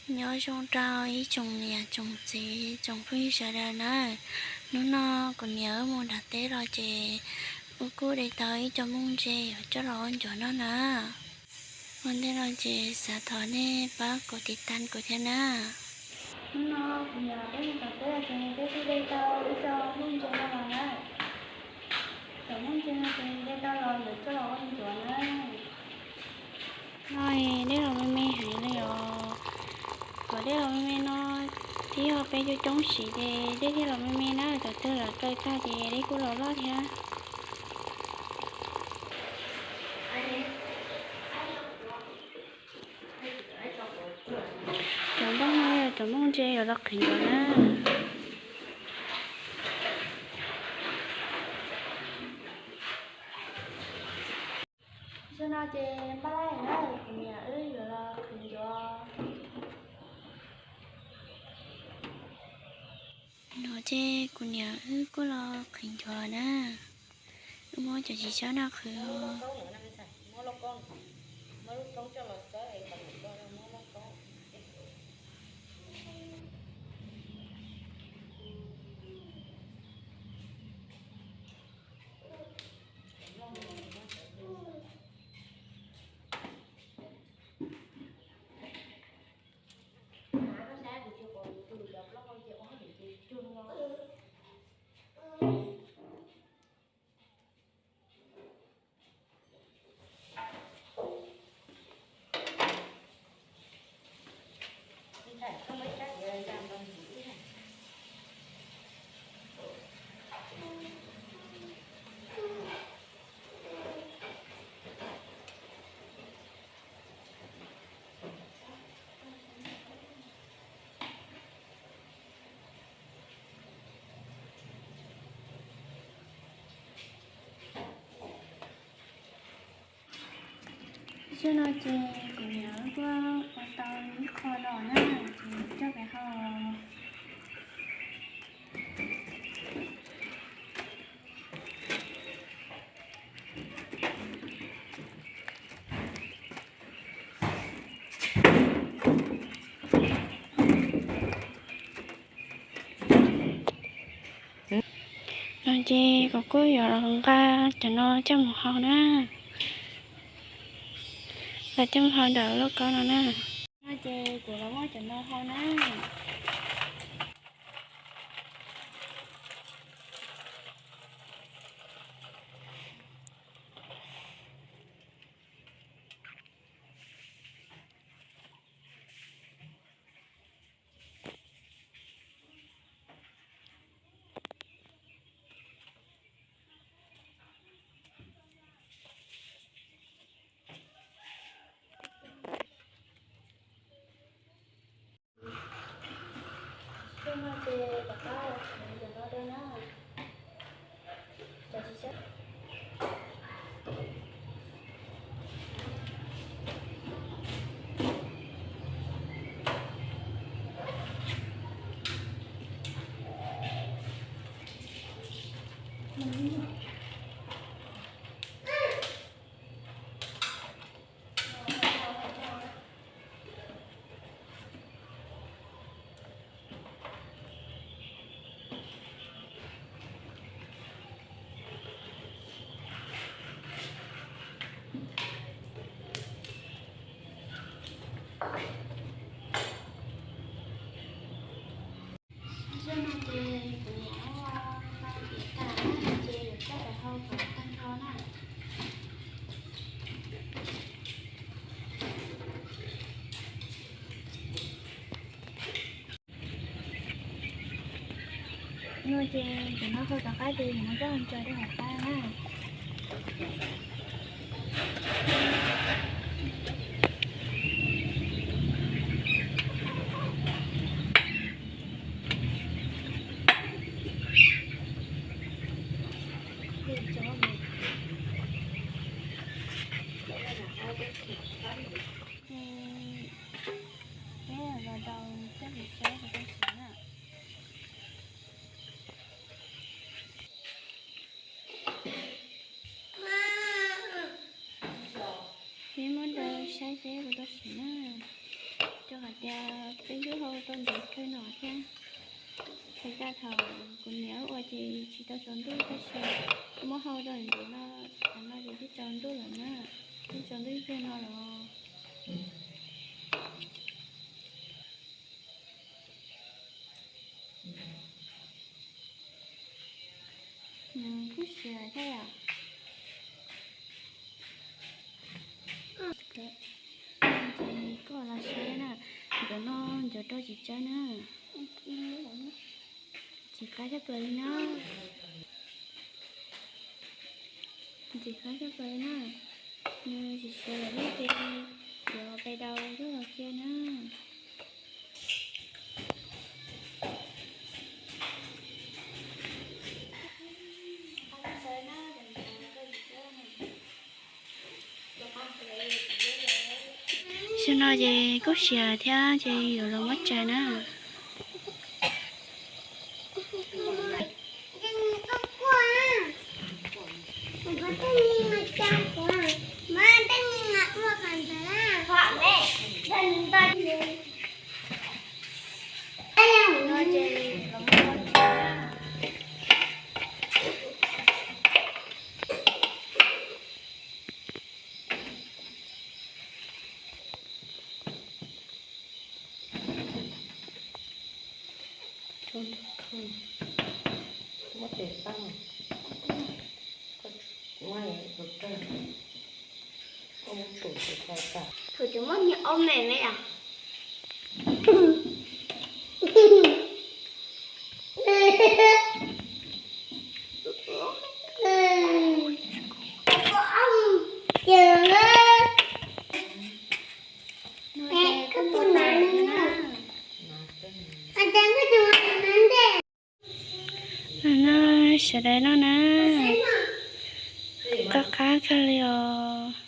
Nyob zoo rau ib tsoom niam tsoom txiv tsoom phooj ywg sawv daws nawb. Hnub no kuv niam wb mus nram teb los ces wb kuj de tau ib co nplooj ntse yuav coj los ua ncuav noj na. Ua ntej no ces xav thov nej pab kuv tiv tas kuv thiab na. Hnub no kuv niam wb mus tom teb los ces peb kuj de tau ib co nplooj ntse no los na. Cov nplooj ntse no ces de tau los yuav coj los ua ncuav na. No dej los me me heev li os. Thaum dej los me me no, twb yog peb coob coob siv ces dej thiaj los me me na, thaum twg lawv kaw tag ces dej kuj los loj thiab. Cov nplooj no yog cov nplooj ntse yuav los qhwv ncuav na. Zaum no ces npaj laj na, kuv niam wb yuav los qhwv ncuav. No ces kuv niam wb kuj los qhwv ncuav na. Wb muab cov txiv tsawb no qhwv. Zaum no ces kuv niam wb kuj ua tau ib qho no na, ces coj pais hau. No ces kuv kuj yuav los nqa cov no coj mus hau na. Los coj mus hau ntawm lub kaub no na. No ces kuv los muab cov no hau na. Zaum no ces rov qab los qhwv cov no dua na. Cov txiv tsawb. Zaum no ces kuv niam ua tau pem tas na, ces yuav coj los hau kom tag nrho na. No ces cov no hau tom qab ces yuav muab coj mus tso rau hauv qab na. Ces peb los daus coj mus saib rau siav na. Tias peb twb hau tau ntxim kawg no thiab. Txhais tag thaum kuv niam ua ces tsis tau tsaus ntuj tab sis muab hau tau ntxim no, tam no ces twb tsaus ntuj lawm na, twb tsaus ntuj ib pliag no los. Kuj siav thiab yom. Ces koj los saib na, ntxim no ntxim rau tsis tsawg na. Ntxim qab tshaj plaws li na. Ntxim qab tshaj plaws li na. Nws tsis siav lawm ces yuav pais daus coj los cia na. Xyoo no ces kuj siav thiab ces yuav los muab tsais na. Thaum twg muab niag ob me me ah. No sawv daws no na, qab qab kawg li os.